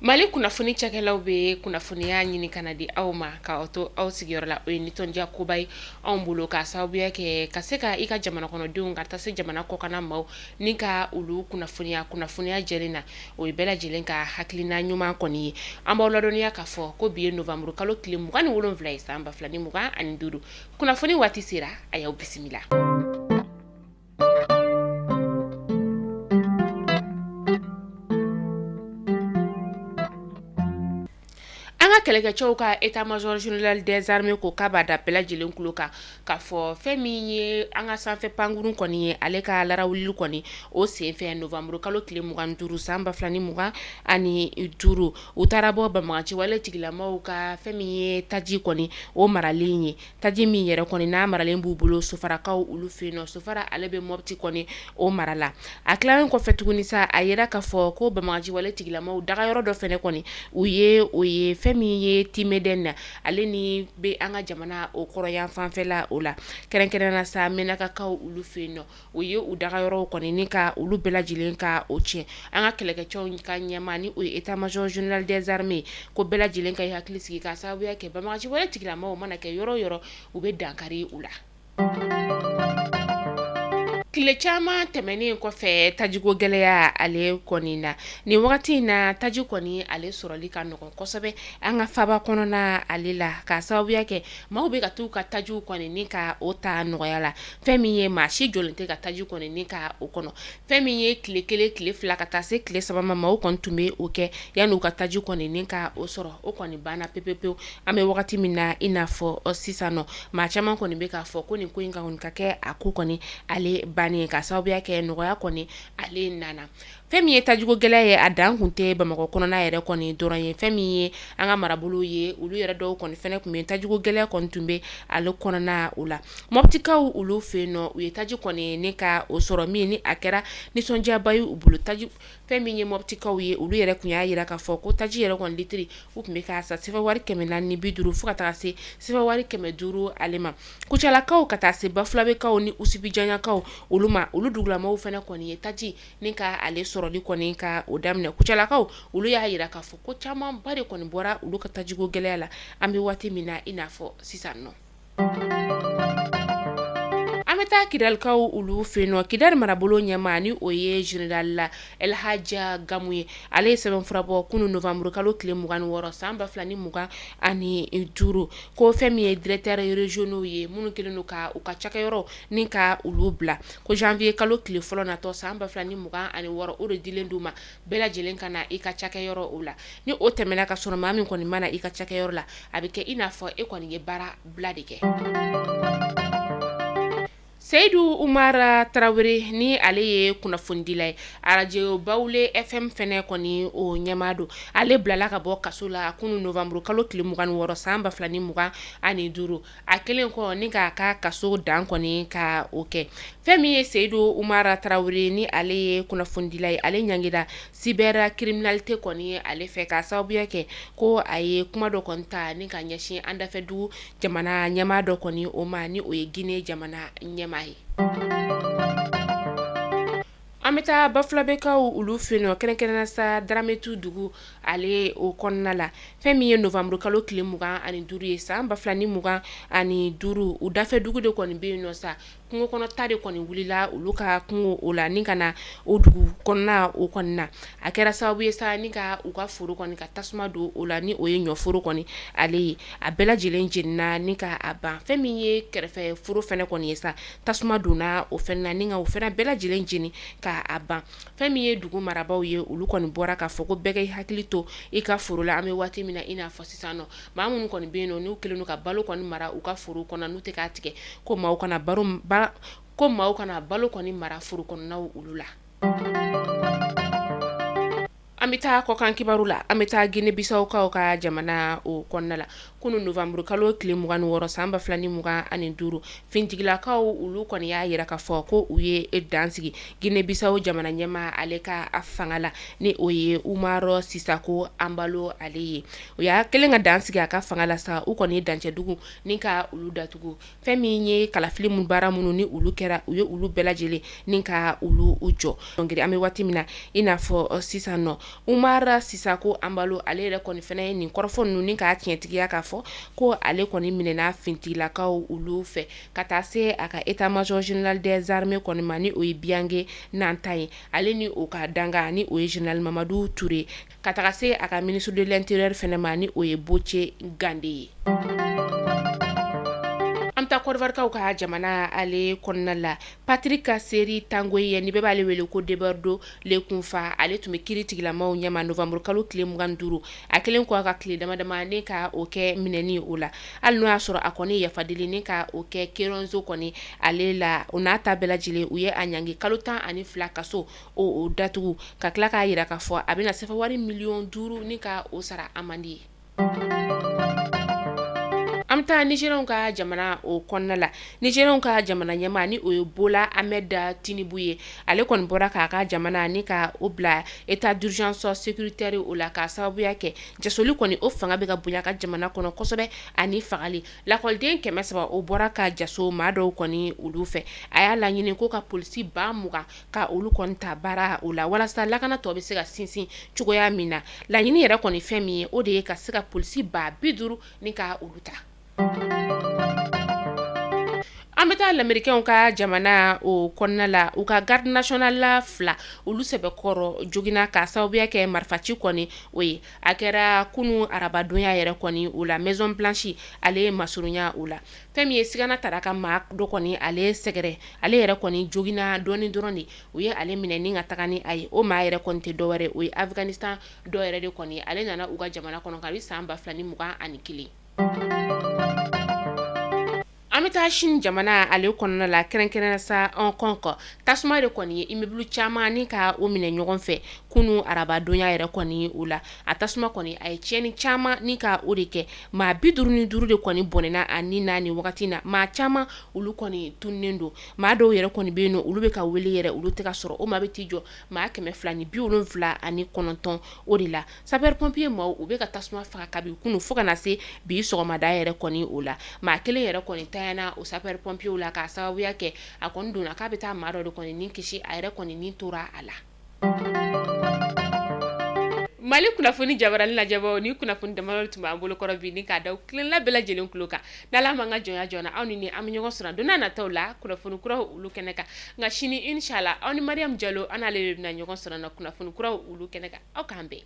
Mali kunnafoni cakɛlaw bɛ kunnafoniya ɲini ka na di aw ma k'aw to aw sigiyɔrɔ la, o ye nisɔndiya koba ye anw bolo k'a sababuya kɛ ka se ka i ka jamana kɔnɔdenw ka taa se jamana kɔkanna maaw ni ka olu kunnafoniya kunnafoniya jɛlen na, o ye bɛɛ lajɛlen ka hakilina ɲuman kɔni ye. An b'aw ladɔnniya k'a fɔ ko bi ye novembre kalo tile 27 ye san 2025, kunnafoni waati sera, a y'aw bisimila. An ka kɛlɛkɛcɛw ka état-major général des armées ko k'a b'a da bɛɛ lajɛlen tulo kan k'a fɔ fɛn min ye an ka sanfɛ pankurun kɔni ye, ale ka larawuli kɔni o senfɛ novembre kalo tile 25 san 2025, u taara bɔ banbaganciwale tigilamaw ka fɛn min ye taji kɔni o maralen ye. Taji min yɛrɛ kɔni n'a maralen b'u bolo Sofarakaw olu fɛ yen nɔ, Sofara ale bɛ Mɔti kɔni o mara la. A tilalen kɔfɛ tuguni sa, a yira k'a fɔ ko banbaganciwale tigilamaw dagayɔrɔ dɔ fɛnɛ kɔni u ye, o ye fɛn min ye Timedɛn na, ale ni bɛ an ka jamana o kɔrɔyan fanfɛla o la, kɛrɛnkɛrɛn na sa Menakakaw olu fɛ yen nɔ. U ye u dagayɔrɔw kɔni ni ka olu bɛɛ lajɛlen ka o tiɲɛ. An ka kɛlɛkɛcɛw ka ɲɛmaa ni o ye état-major général des armées ko bɛɛ lajɛlen ka i hakili sigi k'a sababuya kɛ banbaganciwale tigilamaw mana kɛ yɔrɔ o yɔrɔ, u bɛ dankari u la. Tile caman tɛmɛnen kɔfɛ tajiko gɛlɛya ale kɔni na, nin wagati in na taji kɔni ale sɔrɔli ka nɔgɔn kosɛbɛ an ka faba kɔnɔna ale la, k'a sababuya kɛ maaw bɛ ka t'u ka tajiw kɔni ni ka o ta nɔgɔya la. Fɛn min ye maa si jɔlen tɛ ka taji kɔni ni ka o kɔnɔ, fɛn min ye tile kelen, tile fila ka taa se tile saba ma, maaw kɔni tun bɛ o kɛ yanni u ka taji kɔni ni ka o sɔrɔ, o kɔni banna pewu-pewu. An bɛ wagati min na i n'a fɔ sisan nɔ, maa caman kɔni bɛ k'a fɔ ko nin ko in ka kɔni ka kɛ a ko kɔni ale bannen, ka sababuya kɛ nɔgɔya kɔni ale nana. Fɛn min ye tajiko gɛlɛya ye, a dan kun tɛ Bamakɔ kɔnɔna yɛrɛ kɔni dɔrɔn ye. Fɛn min ye an ka marabolo ye, olu yɛrɛ dɔw kɔni fɛnɛ tun bɛ tajiko gɛlɛya kɔni tun bɛ ale kɔnɔna o la. Mɔptikaw olu fɛ yen nɔ, u ye taji kɔni ni ka o sɔrɔ min ni a kɛra nisɔndiyaba ye u bolo. Taji fɛn min ye mɔptikaw ye, olu yɛrɛ tun y'a jira k'a fɔ ko taji yɛrɛ kɔni litiri u tun bɛ k'a san sefa wari 450 fo ka taa se sefa wari 500 ale ma. Kucalakaw ka taa se Bafulabɛkaw ni Usubijanyakaw olu ma, olu dugulamaw fana kɔni ye taji ni ka ale sɔrɔli kɔni ka o daminɛ. Kucalakaw olu y'a jira k'a fɔ ko camanba de kɔni bɔra olu ka tajiko gɛlɛya la an bɛ waati min na i n'a fɔ sisan nɔ. An bɛ taa Kidalikaw olu fɛ yen nɔ. Kidali marabolo ɲɛmaa ni o ye général Elhaji Gamu ye, ale ye sɛbɛnfura bɔ kunun novembre kalo tile 26 san 2025, ko fɛn min ye directeurs régionaux ye minnu kɛlen don ka u ka cakɛyɔrɔ ni ka olu bila, ko janvier kalo tile fɔlɔ natɔ san 2026, o de dilen d'u ma, bɛɛ lajɛlen ka na i ka cakɛyɔrɔ o la. Ni o tɛmɛna ka sɔrɔ maa min kɔni ma na i ka cakɛyɔrɔ la, a bɛ kɛ i n'a fɔ e kɔni ye baara bila de kɛ. Seyidu Umar Tarawele ni ale ye kunnafonidila ye arajo Bawule FM fɛnɛ kɔni o ɲɛmaa don, ale bilala ka bɔ kaso la kunun novembre kalo tile 26 san 2025. A kɛlen kɔ ni k'a ka kaso dan kɔni ka o kɛ. Fɛn min ye Seyidu Umar Tarawele ni ale ye kunnafonidila ye, ale ɲangira cybercriminalité kɔni ye ale fɛ k'a sababuya kɛ ko a ye kuma dɔ kɔni ta ni ka ɲɛsin an dafɛ dugu jamana ɲɛmaa dɔ kɔni o ma, ni o ye Guinée jamana ɲɛmaa ye. An bɛ taa Bafulabɛkaw olu fɛ yen nɔ, kɛrɛnkɛrɛnnenya sa Darametu dugu ale o kɔnɔna la. Fɛn min ye novembre kalo tile 25 ye san 2025, u dafɛ dugu de kɔni bɛ yen nɔ sa, kungo kɔnɔta de kɔni wulila olu ka kungo o la ni ka na o dugu kɔnɔna o kɔni na. A kɛra sababu ye sa ni ka u ka foro kɔni ka tasuma don o la, ni o ye ɲɔforo kɔni ale ye, a bɛɛ lajɛlen jenina ni ka a ban. Fɛn min ye kɛrɛfɛ foro fɛnɛ kɔni ye sa, tasuma donna o fɛnɛ na ni ka o fɛnɛ bɛɛ lajɛlen jeni ka a ban. Fɛn min ye dugu marabaaw ye, olu kɔni bɔra k'a fɔ ko bɛɛ k'i hakili to i ka foro la. An bɛ waati min na i n'a fɔ sisan nɔ, maa minnu kɔni bɛ yen nɔ n'u kɛlen don ka balo kɔni mara u ka foro kɔnɔ, n'u tɛ k'a tigɛ, ko maaw kana ko maaw kana balo kɔni mara foro kɔnɔnaw olu la. An bɛ taa kɔkan kibaru la. An bɛ taa Guinée Bissaukaw ka jamana o kɔnɔna la. Kunun novembre kalo tile 26 san 2025, finitigilakaw olu kɔni y'a jira k'a fɔ ko u ye dan sigi Guinée Bissau jamana ɲɛmaa ale ka fanga la, ni o ye Umaro Sissoco Embaló ale ye. U y'a kɛlen ka dan sigi a ka fanga la sa, u kɔni ye dancɛdugu ni ka olu datugu. Fɛn min ye kalafili mun baara minnu ni olu kɛra, u ye olu bɛɛ lajɛlen ni ka olu jɔ. An bɛ waati min na i n'a fɔ sisan nɔ, Umar Sisako Anbalo, ale yɛrɛ kɔni fana ye nin kɔrɔfɔ ninnu ni k'a tiɲɛtigiya k'a fɔ ko ale kɔni minɛna finitigilakaw olu fɛ ka taa se a ka état-major général des armées kɔni ma, ni o ye Biyange Nanta ye, ale ni o ka dankan, ni o ye général Mamadu Ture, ka taga se a ka ministre de l'intérieur fana ma, ni o ye Boce Gande ye. An bɛ taa Kɔdiwarikaw ka jamana ale kɔnɔna la. Patrick Seri Tangoye ye, ni bɛɛ b'ale wele ko Debordo Leekunfa, ale tun bɛ kiri tigilamaw ɲɛma novembre kalo tile 25, a kɛlen kɔ a ka tile dama dama ni ka o kɛ minɛni o la, hali n'o y'a sɔrɔ a kɔni yafa deli ni ka o kɛ Keronzo kɔni ale la. O n'a ta bɛɛ lajɛlen, u ye a ɲangi kalo 12 kaso o datugu, ka tila k'a jira k'a fɔ a bɛna sefa wari miliyɔn 5 ni ka o sara amende ye. An bɛ taa Nizeriyaw ka jamana o kɔnɔna la. Nizeriyaw ka jamana ɲɛmaa, ni o ye Bola Ahmed Tinubu ye, ale kɔni bɔra k'a ka jamana ni ka o bila état d'urgence sécuritaire o la, k'a sababuya kɛ jasoli kɔni o fanga bɛ ka bonya ka jamana kɔnɔ kosɛbɛ, ani fagali. Lakɔliden 300 o bɔra ka jaso maa dɔw kɔni olu fɛ. A y'a laɲini ko ka polisi 20,000 ka olu kɔni ta baara o la, walasa lakana tɔ bɛ se ka sinsin cogoya min na. Laɲini yɛrɛ kɔni fɛn min ye, o de ye ka se ka polisi 50,000 ni ka olu ta. An bɛ taa lamerikɛnw ka jamana o kɔnɔna la. U ka garde nationale fila, olu sɛbɛkɔrɔ joginna k'a sababuya kɛ marifaci kɔni o ye. A kɛra kunun arabadonya yɛrɛ kɔni o la Maison Blanche ale masurunya o la. Fɛn min ye sigana taara ka maa dɔ kɔni ale sɛgɛrɛ, ale yɛrɛ kɔni joginna dɔɔni dɔrɔn de, u ye ale minɛ ni ka taga ni a ye. O maa yɛrɛ kɔni tɛ dɔwɛrɛ, o ye Afganistan dɔ yɛrɛ de kɔni ye. Ale nana u ka jamana kɔnɔ kabi san 2021. An bɛ taa Chine jamana ale kɔnɔna la, kɛrɛnkɛrɛn sa Hong Kong. Tasuma de kɔni ye immeuble caman ni ka o minɛ ɲɔgɔn fɛ kunun arabadonya yɛrɛ kɔni o la. A tasuma kɔni a ye tiɲɛni caman ni ka o de kɛ. Maa 55 de kɔni bɔnɛna a ni na nin wagati na. Maa caman olu kɔni tununnen don. Maa dɔw yɛrɛ kɔni bɛ yen nɔ, olu bɛ ka wele yɛrɛ, olu tɛ ka sɔrɔ. O maa bɛ t'i jɔ maa 279 o de la. Sapeur pompier maaw, u bɛ ka tasuma faga kabi kunun fo ka na se bi sɔgɔmada yɛrɛ kɔni o la. Maa kelen yɛrɛ kɔni tanyana o sapeur pompier la, k'a sababuya kɛ a kɔni donna k'a bɛ taa maa dɔ de kɔni ni kisi, a yɛrɛ kɔni ni tora a la. Mali kunnafoni jabarani lajɛbaaw, ni kunnafoni damadɔ tun b'an bolo kɔrɔ bi ni k'a da kelenna bɛɛ lajɛlen tulo kan. N'Ala m'an ka jɔnya jɔ an na, aw ni ne an bɛ ɲɔgɔn sɔrɔ don n'a nataw la kunnafoni kuraw olu kɛnɛ kan. Nka sini inshallah, aw ni Mariam Jalo, an n'ale de bɛna ɲɔgɔn sɔrɔ na kunnafoni kuraw olu kɛnɛ kan. Aw k'an bɛn.